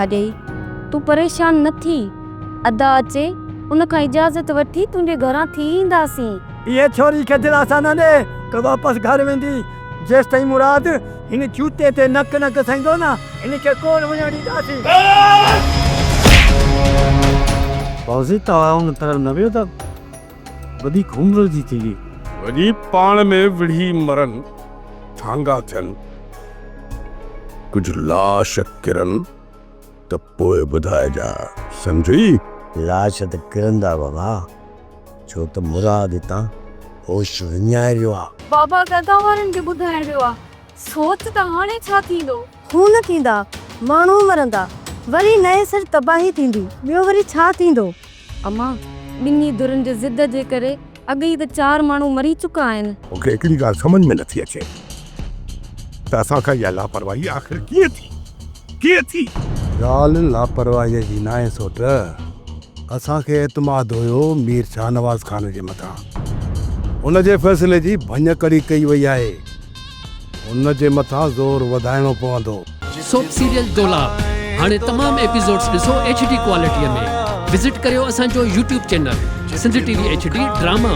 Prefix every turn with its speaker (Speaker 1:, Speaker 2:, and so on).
Speaker 1: ڀاڄائي، تون پريشان نه ٿي، ادا اچي، ان کان اجازت وٺي تنهنجي گهران ٿي اينداسين.
Speaker 2: اهي ڇوري کي دلاسا نه ڏي ته واپس گهر ويندي، جيستائين مراد هن جوتي تي نڪ نه گسائيندو نه، هن کي ڪونه وڃڻ ڏينداسين.
Speaker 3: فوزي توهان ان طرف نه ويو ته وڏي خونريزي ٿيندي.
Speaker 4: وڃي پاڻ ۾ وڙهي مرن، ڇانگا ٿين، ڪجهه لاش ڪرن ته پوء ٻڌائجان، سمجهئي؟
Speaker 5: لاش ته ڪرندا بابا، ڇو ته مراد هتان هوش وڃائي ويو آ.
Speaker 1: بابا گدا وارن کي ٻڌائڻ ويو آ، سوچ ته هاڻي ڇا ٿيندو؟
Speaker 6: خون ٿيندا، ماڻهو مرندا، وري نئين سر تباهي ٿيندي، ٻيو وري ڇا ٿيندو؟
Speaker 1: امان، ٻنهي ڌرين جي ضد جي ڪري اڳ ئي ته چار ماڻهو مري چڪا آهن.
Speaker 4: مون کي هڪڙي ڳالهه سمجهه ۾ نٿي اچي ته اسان کان اها لاپرواهي آخر ڪيئن ٿي؟ ڪيئن ٿي؟
Speaker 7: ڳالهه لاپرواهيء جي ناهي سوٽ، اسان کي اعتماد هيو مير شاهنواز خان جي مٿان. ان جي فيصلي جي ڀڃڪڙي ڪئي وئي آهي. ان جي مٿان زور وڌائڻو پوندو.
Speaker 8: سوپ سيريل دولاب هاڻي تمام ايپيسوڊز ڏسو ايڇ ڊي ڪوالٽي ۾ وزٽ ڪريو اسان جو YouTube channel Sindh T V H D drama.